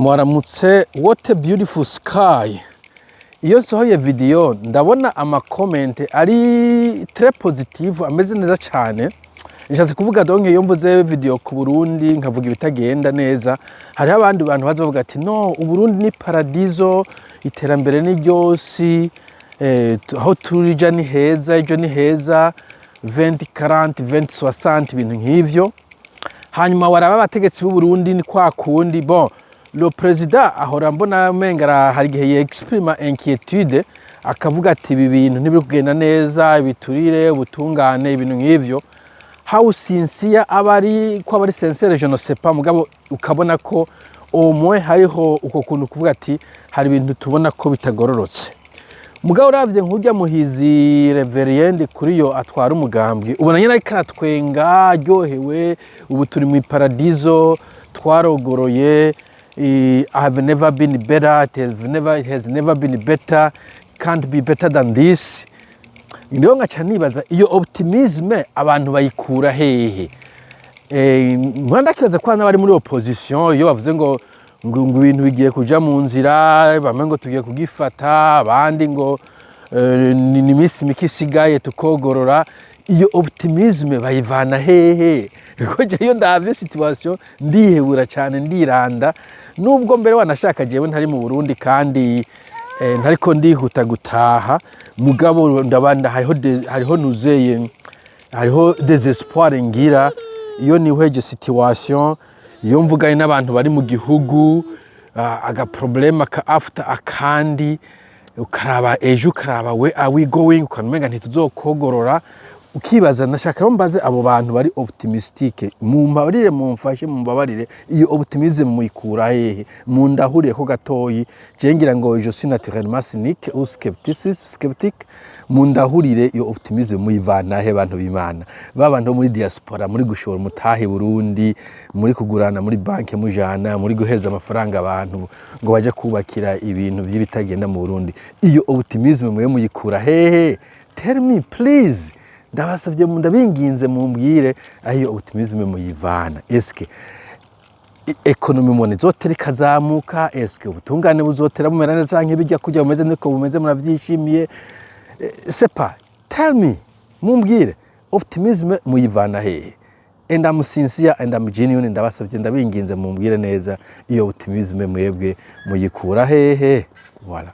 Mwaramutse. What a beautiful sky! Iyo nsohoye video ndabona ama comments ari très positive, ameze neza cyane. Nshatse kuvuga, donc, iyo mvuze video ku Burundi, nkavuga ibitagenda neza, hariho abandi bantu baza bavuga ati: "No, Uburundi ni paradiso, iterambere ni ryose, aho turija ni heza, ejo ni heza, 20 40 20 60", ibintu nk'ivyo. Hanyuma waraba abategetsi b'u Burundi, ni kwa kundi. Bon, le président ahora mbona umenga hari igihe yexprima inquiétude, akavuga ati: "Ibi bintu ntibiri kugenda neza, ibiturire, ubutungane", ibintu nk'ivyo. How sincere aba ari, ko aba ari sincère, je ne sais pas, mugabo ukabona ko au moins hariho uko kuntu kuvuga ati hari ibintu tubona ko bitagororotse. Mugabo uravye nk'urya muhizi Révérien kuri yo atwara umugambwe, ubona nyene ariko aratwenga aryohewe: "Ubu turi mu paradiso, twarogoroye, I have never been better, it has never been better, can't be better than this." Rero nkaca nibaza, iyo optimisme abantu bayikura hehe? Nkora ndakibaza ko n'abari muri opposition, iyo bavuze ngo ibintu bigiye kuja mu nzira, bamwe ngo tugiye kugifata, abandi ngo ni iminsi mike isigaye tukogorora, iyo optimisme bayivana hehe? Kuko jewe iyo ndavye situation ndihebura cyane, ndiranda. Nubwo mbere wanashaka jewe ntari mu Burundi kandi ntariko ndihuta gutaha, mugabo ndabanda hariho nuzeye, hariho désespoir ngira iyo nihweje situation, iyo mvuganye n'abantu bari mu gihugu, aga problème ka after akandi, ukaraba ejo, ukaraba where are we going, ukamenga ntituzokogorora, ukibaza. Ndashaka rero mbaze abo bantu bari optimistique, mumbabarire, mumfashe, mumbabarire, iyo optimisme muyikura hehe? Mundahurire ko gatoyi. Je ngira ngo je suis naturellement cynique ou scepticisme, sceptique. Mundahurire, iyo optimisme muyivana he, bantu b'Imana, ba bantu bo muri diaspora, muri gushora umutahe Burundi, muri kugurana muri banke, mujana muri guheza amafaranga abantu ngo baje kubakira ibintu vy'ibitagenda mu Burundi? Iyo optimisme mwe muyikura hehe? Tell me please, ndabasavye, ndabinginze, mumbwire aho iyo optimisme muyivana. Eske économie mubona izotera ikazamuka? Eske ubutungane buzotera bumera neza, canke bijya kujya bumeze niko bumeze, muravyishimiye? C'est pas, tell me, mumbwire, optimisme muyivana hehe? And I'm sincere and I'm genuine. Ndabasavye, ndabinginze, mumbwire neza, iyo optimisme mwebwe muyikura hehe? Voilà.